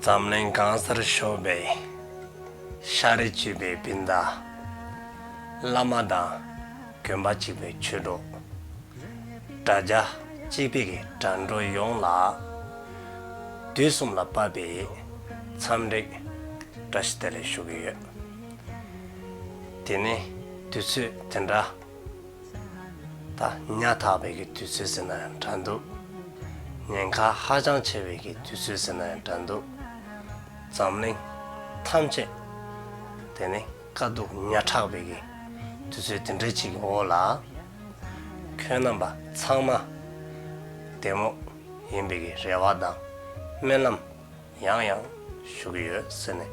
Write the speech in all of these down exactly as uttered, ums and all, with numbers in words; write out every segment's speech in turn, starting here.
འཛམ་གླིང་གང་སར་བཞུགས་པའི་ཤ་རུས་གཅིག་པའི་སྤུན་ཟླ། བླ་མ་དང་དགོན་པ་གཅིག་པའི་ཆོས་གྲོགས། དྲ་རྒྱ་གཅིག་པའི་གི་དྲ་གྲོགས་ཡོངས་ལ། དུས་གསུམ་ལ་དཔག་པའི་འཚམས་འདྲི་བཀྲ་ཤིས་བདེ་ལེགས་ཞུ་གི་ཡོད། དེ་ནི་དུས་ཚོད་དེ་འདྲ། ད་ཉག་ཕྲ་བའི་གི་དུས་ཚོད་ཟེར་ན་ཡང་འདྲ་འདུག་ཉེན་ཁ་ཧ་ཅང་ཆེ་བའི་གི་དུས་ཚོད་ཟེར་ན་ཡང་འདྲ་འདུག་འཛམ་གླིང་ཐམས་ཅད་དེ་ནི་དཀའ་སྡུག་ཉག་ཕྲ་བའི་གི་དུས་ཚོད་དེ་འདྲ་ཅིག་གི་འོག་ལ། ཁྱོད་རྣམ་པ་ཚང་མ་བདེ་མོ་ཡིན་པའི་གི་རེ་བ་དང་སྨོན་ལམ་ཡང་ཡང་ཞུ་གི་ཡོད་ཟེར་ནས་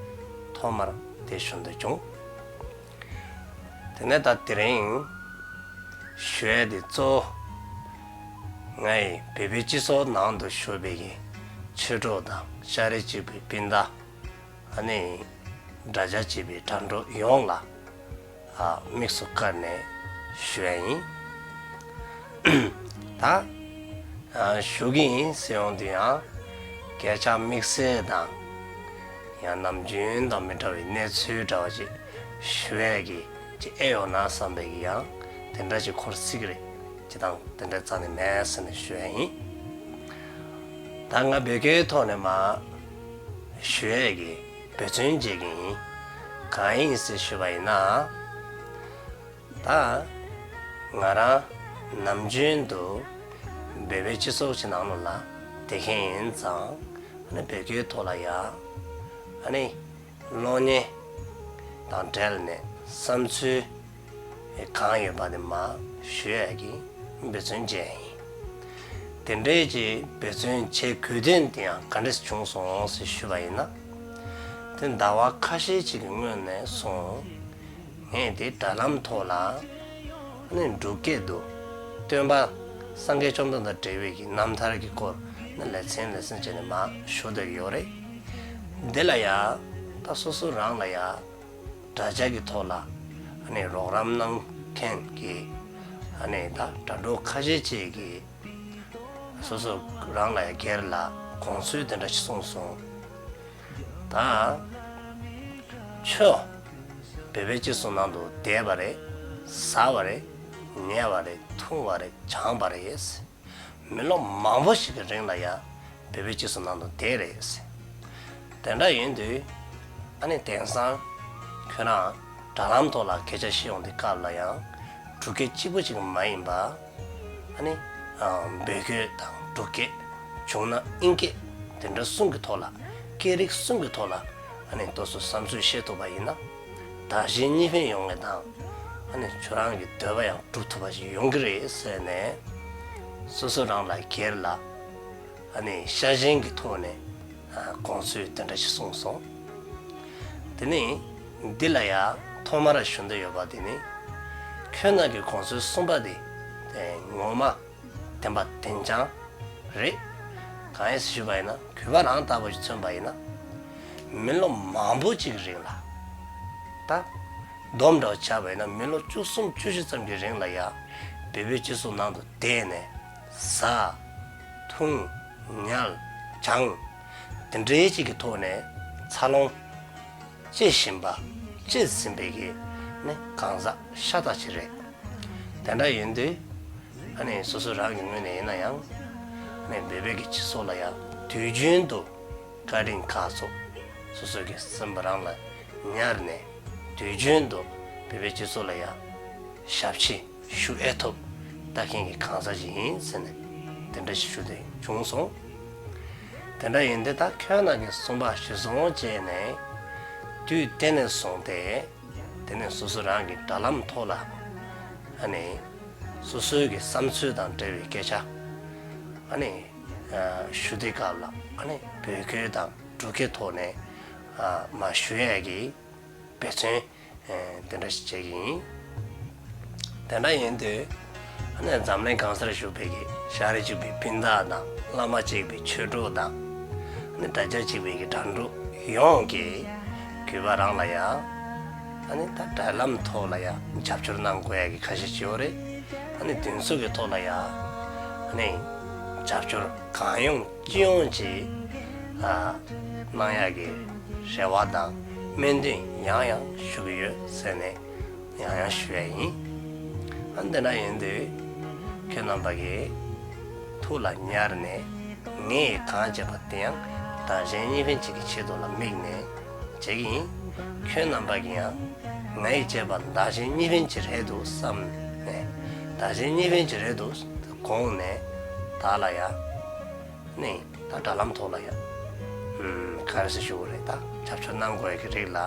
ཐོག་མར་དེ་ཞུ་འདོད་བྱུང་། དེ་ནས་ད་དེ་རིང་ཞུ་ཡས་དེ་གཙོ་བོ་ང་ཡི་བོད་པའི་སྤྱི་ཚོགས་ནང་དུ་བཞུགས་པའི་གི་ཆོས་གྲོགས་དང་ཤ་རུས་གཅིག་པའི་སྤུན་ཟླ། ཨ་ནི་དྲ་རྒྱ་གཅིག་པའི་དྲ་གྲོགས་ཡོངས་ལ་ཨ་དམིགས་སུ་བཀར་ནས་ཞུ་ཡས་ཡིན། ད་ཨ་ཞུ་གི་ཡིན་ཟེར་ཡོང་དུས་ཡང་སྐད་ཆ་དམིགས་བསལ་དང་ཡང་ནམ་རྒྱུན་དང་མི་འདྲ་བའི་གནས་ཚུལ་འདྲ་བ་ཅིག་ཞུ་ཡས་ཀྱི་ཅིག་ཨེ་ཡོང་ན་བསམ་པའི་གི་ཡང་དེ་འདྲ་ཅིག་འཁོར་སྲིད་ཀྱི་རེད། ཅི་དང་དེ་འདྲ་རྩ་ནས་མེད་ཟེར་ནས་ཞུ་ཡས་ཡིན། ད་ང་བོད་སྐད་ཐོག་ནས་མ་ཞུ་ཡས་ཀྱི་འབད་བརྩོན་བྱེད་ཀྱི་ཡིན། གང་ཡིན་ཟེར་ཞུས་པ་ཡིན་ན། ད་ང་རང་ནམ་རྒྱུན་དུ་བོད་པའི་སྤྱི་ཚོགས་ཀྱི་ནང་ལོགས་ལ་བསྡད་མཁན་ཡིན་ཙང་། ཨ་ནི་བོད་སྐད་ཐོག་ལ་ཡ་ཨ་ནི་གློག་བརྙན་དང་འབྲེལ་ནས་བསམ་ཚུལ་གང་ཡོད་པ་དེ་མར་ཞུ་ཡས་ཀྱི་འབད་བརྩོན་བྱས་ཡིན། དེ་འདྲའི་ཀྱི་འབད་བརྩོན་བྱེད་དགོས་དོན་དེ་ཡང་ག་འདྲས་བྱུང་སོང་ཟེར་ཞུས་པ་ཡིན་ན། དེ་ཟླ་བ་ཁ་ཤས་ཅིག་གི་སྔོན་ནས་བཟུང་ངས་དེ་དྲ་ལམ་ཐོག་ལ་ནི་འབྲུག་སྐད་དུ་སྟོན་པ་སངས་རྒྱས་བཅོམ་ལྡན་འདས་དང་འབྲེལ་བའི་གི་རྣམ་ཐར་གྱི་སྐོར་ནི་ལེ་ཚན་ལེ་ཚན་བྱས་ནས་མར་ཞུ་བསྡད་ཀྱི་ཡོད་རེད། འདི་ལ་ཡ་ད་སོ་སོ་རང་ལ་ཡ་དྲ་རྒྱ་གི་ཐོག་ལ་ཨ་ནི་རོགས་རམ་གནང་མཁན་གྱི་ཨ་ནི་ད་དྲ་གྲོགས་ཁ་ཤས་ཅིག་གིས་སོ་སོ་རང་ལ་ཡ་སྒེར་ལ་དགོངས་ཚུལ་དེ་འདྲ་ཞིག་གསུངས་སོང་། ད་ཁྱོད་བོད་པའི་སྤྱི་ཚོགས་ནང་དུ་བསྡད་པ་རེད། ཟ་བ་རེད། ཉལ་བ་རེད། འཐུང་བ་རེད། སྦྱངས་པ་རེད། མི་ལོ་མང་པོ་ཞིག་གི་རིང་ལ་ཡང་བོད་པའི་སྤྱི་ཚོགས་ནང་དུ་བསྡད་རེད། དེ་འདྲ་ཡིན་དུས་ཨ་ནི་དེང་སང་ཁྱོད་རང་དྲ་ལམ་ཐོག་ལ་སྐད་ཆ་བཤད་ཡོང་དུས་སྐབས་ལ་ཡང་འབྲུག་སྐད་གཅིག་པུ་ཅིག་མ་ཡིན་པ། ཨ་ནི་ཨ་བོད་སྐད་དང་འབྲུག་སྐད། བྱུང་ན་ཨིན་སྐད། དེ་འདྲ་གསུམ་གྱི་ཐོག་ལ་སྐད་རིགས་གསུམ་གྱི་ཐོག་ལ་ཨ་ནི་ཏོག་ཙམ་བསམ་ཚུལ་བཤད་ཐུབ་པ་ཡིན་ན། བདག་གཞན་གཉིས་ཕན་ཡོང་བ་དང་། ཨ་ནི་ཁྱོད་རང་གི་འདོད་པ་ཡང་འགྲུབ་ཐུབ་པ་ཞིག་ཡོང་གི་རེད་ཟེར་ནས། སོ་སོ་རང་ལ་སྒེར་ལ་ཨ་ནི་ཤ་ཞེན་གྱི་ཐོག་ནས་ཨ་དགོངས་ཚུལ་དེ་འདྲ་ཞིག་གསུངས་སོང་། དེ་ནས་འདི་ལ་ཡ་ཐོག་མར་ཞུ་འདོད་ཡོད་པ་དེ་ནི། ཁྱོད་རང་གི་དགོངས་ཚུལ་གསུངས་པ་དེ་དེ་ངོ་མ་བདེན་པ་བདེན་རྐྱང་རེད། གང་ཡིན་ཞུས་པ་ཡིན་ན། གུས་པ་རང་ལྟ་བུ་ཞིག་མཚོན་པ་ཡིན་ན། མི་ལོ་མང་པོ་ཅིག་གི་རིང་ལ། ད་བསྡོམས་འདྲ་བོ་བྱས་པ་ཡིན་ན་མི་ལོ་བཅུ་གསུམ་བཅུ་བཞི་ཙམ་གྱི་རིང་ལ་ཡ་བོད་པའི་སྤྱི་ཚོགས་ནང་དུ་བསྡད་ནས་ཟ། འཐུང་། ཉལ། སྦྱངས། དེ་འདྲའི་ཅིག་གི་ཐོག་ནས་འཚར་ལོངས་སྐྱེས་བཞིན་པ། སྐྱེས་ཟིན་པའི་གི་ནི་གང་ཟག་ཤ་སྟག་ཅིག་རེད། དེ་འདྲ་ཡིན་དུས་ཨ་ནི་སོ་སོ་རང་གི་ངོས་ནས་ཡིན་ན་ཡང་ཨ་ནི་བོད་པའི་གི་སྤྱི་ཚོགས་ལ་ཡང་དུས་རྒྱུན་དུ་བཀའ་དྲིན་དགའ་ཚོར་སོ་སོ་གི་སེམས་པ་རང་ལ་ཉར་ནས། དུས་རྒྱུན་དུ་བོད་པའི་སྤྱི་ཚོགས་ལ་ཡང་ཞབས་ཕྱི་ཞུ་ཨེ་ཐུབ་ལྟ་མཁན་གྱི་གང་ཟག་ཅིག་ཡིན་ཟེར་ནས་དེ་འདྲ་ཞིག་ཞུ་འདོད་བྱུང་སོང་། དེ་འདྲ་ཡིན་དུས་ད་ཁྱོད་རང་གི་གསུངས་པ་གཞིར་བཟུང་བྱས་ནས་དུས་དེ་ནས་བཟུང་སྟེ། དེ་ནས་སོ་སོ་རང་གི་དྲ་ལམ་ཐོག་ལ་ཨ་ནི་སོ་སོའི་གི་བསམ་ཚུལ་དང་འབྲེལ་བའི་སྐད་ཆ་ཨ་ནི་ཞུ་དུས་སྐབས་ལ་ཨ་ནི་བོད་སྐད་དང་འབྲུག་སྐད་ཐོག་ནས་མ་ཞུ་ཡས་ཀྱི་འབད་བརྩོན་དེ་འདྲ་ཞིག་བྱེད་ཀྱི་ཡིན། དེ་འདྲ་ཡིན་དུས་ཨ་ནི་འཛམ་གླིང་གང་སར་བཞུགས་པའི་གི་ཤ་རུས་གཅིག་པའི་སྤུན་ཟླ་དང་། བླ་མ་གཅིག་པའི་ཆོས་གྲོགས་དང་། ཨ་ནི་དྲ་རྒྱ་གཅིག་པའི་གི་དྲ་གྲོགས་ཡོངས་ཀྱིས་གུས་པ་རང་ལ་ཡ། ཨ་ནི་ད་དྲ་ལམ་ཐོག་ལ་ཡ་རྒྱབ་སྐྱོར་གནང་དགོས་ཡ་གི་ཁ་ཤས་ཅིག་ཡོད་རེད། ཨ་ནི་དེ་ཚོ་གི་ཐོག་ལ་ཡ་ཨ་ནི་རྒྱབ་སྐྱོར་གང་ཡོང་ཅི་ཡོང་ཅིག་ཨ་ གནང་ཡག་གི་རེ་བ་དང་སྨོན་འདུན་ཡང་ཡང་ཞུ་གི་ཡོད་ཟེར་ནས་ཡང་ཡང་ཞུ་ཡ་ཡིན། ཨ་འདི་འདྲ་ཡིན་དུས་ཁྱོད་རྣམ་པ་གི་ཐུགས་ལ་ཉར་ནས་ངས་གང་བྱས་པ་དེ་ཡང་བདག་གཞན་གཉིས་ཕན་གཅིག་གི་ཆེད་དུ་ལ་དམིགས་ནས་བྱེད་ཀྱི་ཡིན། ཁྱོད་རྣམ་པ་གི་ཡང་ངས་བྱས་པ་བདག་གཞན་གཉིས་ཕན་གཅིག་རེད་འདུག་བསམ་ནས་བདག་གཞན་གཉིས་ཕན་གཅིག་རེད་འདུག་དགོངས་ནས་བདག་ལ་ཡང་ནས་ད་དྲ་ལམ་ཐོག་ལ་ཡང་ཨུམ་ག་རེ་ཟེར་ཞུ་དགོས་རེད། ད་རྒྱབ་སྐྱོར་གནང་དགོས་ཀྱི་རིགས་ལ་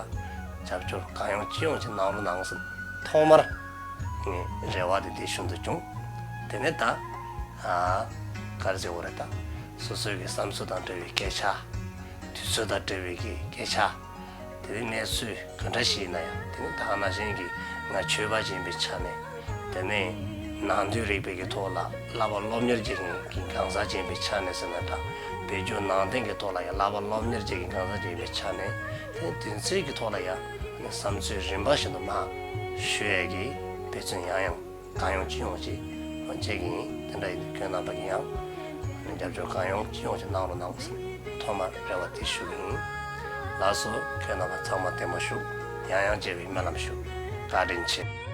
རྒྱབ་སྐྱོར་གང་ཡོང་ཅི་ཡོང་ཅིག་གནང་རོགས་གནང་ཟེར་ཐོག་མར་ངས་རེ་བ་དེ་འདི་ཞུ་འདོད་བྱུང་། དེ་ནས་ད་ཨ་ག་རེ་ཟེར་དགོས་རེད། ད་སོ་སོའི་གི་བསམ་ཚུལ་དང་འབྲེལ་བའི་སྐད་ཆ། དུས་ཚོད་དང་འབྲེལ་བའི་གི་སྐད་ཆ། དེ་ནས་གནས་ཚུལ་ག་འདྲ་ཞིག་ཡིན་ན་ཡང་དེ་ནི་ད་ག་ནང་བཞིན་གྱི་ང་ཆོས་པ་ཅིག་ཡིན་པའི་ཆ་ནས་དེ་ནས་ནང་དོན་རིག་པའི་གི་ཐོག་ལ་བསླབ་པ་སློབ་གཉེར་བྱེད་མཁན་གྱི་གང་ཟག་ཅིག་ཡིན་པའི་ཆ་ནས་ཟེར་ན་འདྲ། བོད་བརྒྱུད་ནང་བསྟན་གྱི་ཐོག་ལ་ཡང་བསླབ་པ་སློབ་གཉེར་བྱེད་མཁན་གྱི་གང་ཟག་ཅིག་ཡིན་པའི་ཆ་ནས་དེ་ནི་དོན་ཚན་གྱི་ཐོག་ལ་ཡང་བསམ་ཚུལ་རིམ་པ་བཞིན་དུ་མར་ཞུ་ཡས་ཀྱི་འབད་བརྩོན་ཡང་ཡང་གང་ཡོང་ཅི་ཡོང་ཅིག་བྱེད་ཀྱི་ཡིན། དེ་འདྲ་ཡིན་དུས་ཁྱོད་རྣམ་པ་གིས་ཡང་རྒྱབ་སྐྱོར་གང་ཡོང་ཅི་ཡོང་ཅིག་གནང་རོགས་གནང་ཟེར་ཐོག་མར་རེ་བ་དེ་ཞུ་གི་ཡིན། ལགས་སོ། ཁྱོད་རྣམ་པ་ཚང་མ་བདེ་མོ་བཞུགས། ཡང་ཡང་མཇལ་བའི་སྨོན་ལམ་ཞུ། བཀའ་དྲིན་ཆེ།